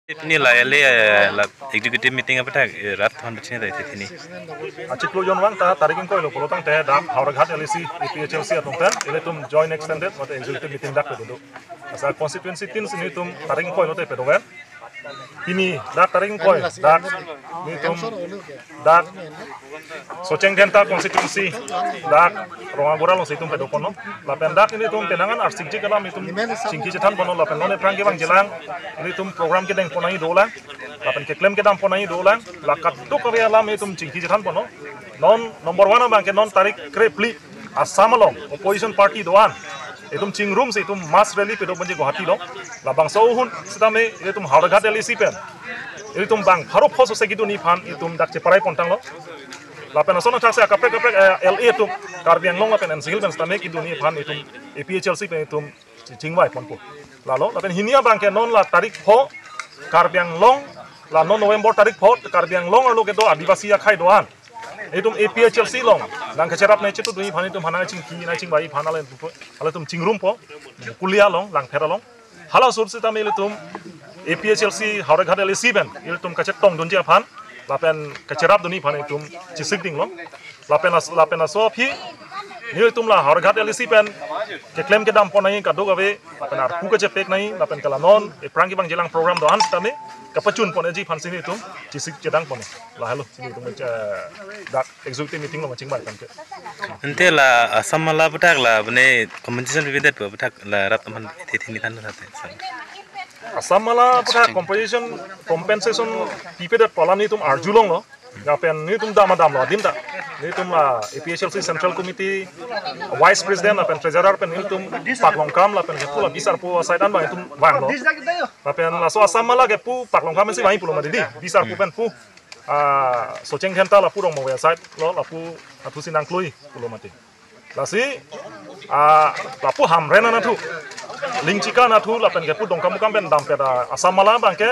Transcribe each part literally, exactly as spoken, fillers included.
Pini la L A, eh, la executive meeting aputhak, eh, rat thon pachini dai thini. Achiklo jon vang ta tarik ingkoi lo pulo tangte dak Howraghat L A C, A P H L C atum pen ilitum joint extended mate executive meeting dak pedo. Asa constituency tin si nelitum tarik ingkoi lote pedover. Pini dak tarik ingkoi dak nelitum dak Socheng Dhenta constituency dak Rongagora alongsi itum pedoponlo. Lapen dak nelitum penang an arsikjik alam itum chingki chethanponlo. Lapen non ephrang kevangjilang nelitum program kedengpon nangji dolang. Lapen keklem kedam pon nangji dolang. La kadokave alam itum chingki chethanponlo. Non number one abangke non tarik krephli Assam along opposition party do-an itum chingrumsi itum mass rally pedoponji Guwahati along. Labangso ahut sitame itum Howraghat L A C pen itum bang pharo pho sose kedun aphan itum dak cheparai pontanglo. Lapen ason athak se akaprek kaprek, eh, L A atum Karbi Anglong lapen N C Hills pen sitame kedun aphan itum A P H L C pen itum chingvai ponpo. Lalo lapen hini abangke non la tarik pho Karbi Anglong, la non November tarik pho Karbi Anglong arlo kedo Adivasi akhei do-an itum A P H L C along nangkacherap nangchetudun aphan itum hanang chingki nangchingvai aphan ale aletum chingrumpo, Kulia along, Langpher along. Hala sur sitame ilitum A P H L C Howraghat L A C pen ilitum kachetongdunji aphan lapen kacherapdunji aphan itum chesikdinglo. Lapen as-, lapen laso aphi nelitum la Howraghat L A C pen keklem kedam pon nangji kadokave lapen arpu kachepek nangji lapen ke la non ephrang kevangjilang program do-an sitame kapachun pon nangji aphansi nelitum chesik chedang pon. Lahelo si nelitum, eh, dak executive meeting along chingvai tangte. Ante la Assam Mala aputhak la mane compensation pipedet pu aputhak la rat aman thini than thate. Assam Mala aputhak compensation, compensation pipedet pu alam nelitum arjulonglo. Lapen nelitum dam adamlo adim ta. Nelitum la A P H L C Central Committee Vice President lapen Treasurer pen nelitum paklongkam lapen kepu la bisarpo aside an bang itum vanglo. Lapen laso Assam Mala kepu paklongkam si vangji pulo mati di. Bisarpo pen pu, ah, Socheng Dhenta lapu Rongmongve aside lo lapu athusi nangklui pulo mati. Lasi, ah, lapu Hamren anatthu, Lingchika anatthu lapen kepu Dongkamukam pen dampet, ah, Assam Mala abangke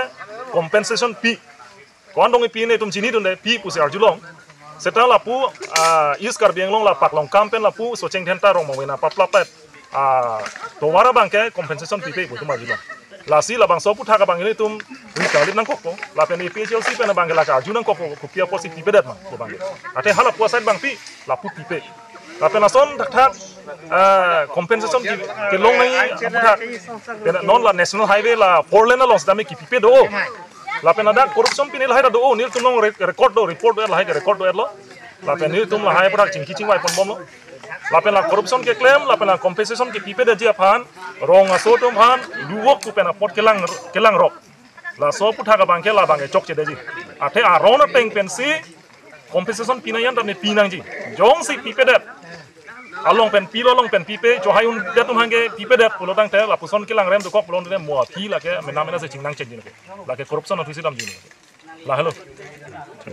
compensation pi. Ko-an dong ipi nelitum chinidunde, pi pusi arjulong. Seta lapu, ah, East Karbi Anglong la paklongkam pen lapu Socheng Dhenta Rongmongve nangpaplapet, ah, tovar abangke compensation pipe pu itum arjulong. Lasi labangso aputhak abang ilitum ri kalit nangkokpo. Lapen A P H L C pen abangke lake arju nangkokpo, kopi apotsi pipedet ma pu abangke. Athe hala pu aside abang pi, lapu pipe. Lapen ason thakthak, eh, compensation ke, kelong nangji aputhak. Pen non la National Highway la four lane along sitame kepipe do. Lapen ladak corruption pine lahai ta do, nelitum along re-, record do, report do, lahai ke record do lo. Lapen nelitum lahai aputhak chingki chingvai ponbomlo. Lapen la corruption keklem, lapen la compensation kepipedetji aphan, rong aso atum aphan, luwok pu pen apot kelang, kelangrok. Laso aputhak abangke labangke chokchedetji. Athe aron ateng pensi compensation pinangji an tame pinangji. Jongsi pipedet, along pen pilo, along pen pipe, chohai undet atum aphan ke pipedet pulo tangte lapuson kelangrem dokok pulo tangte mo aphi lake mena mena si chingnangchetji. Lake corruption athusi damji. Lahelo.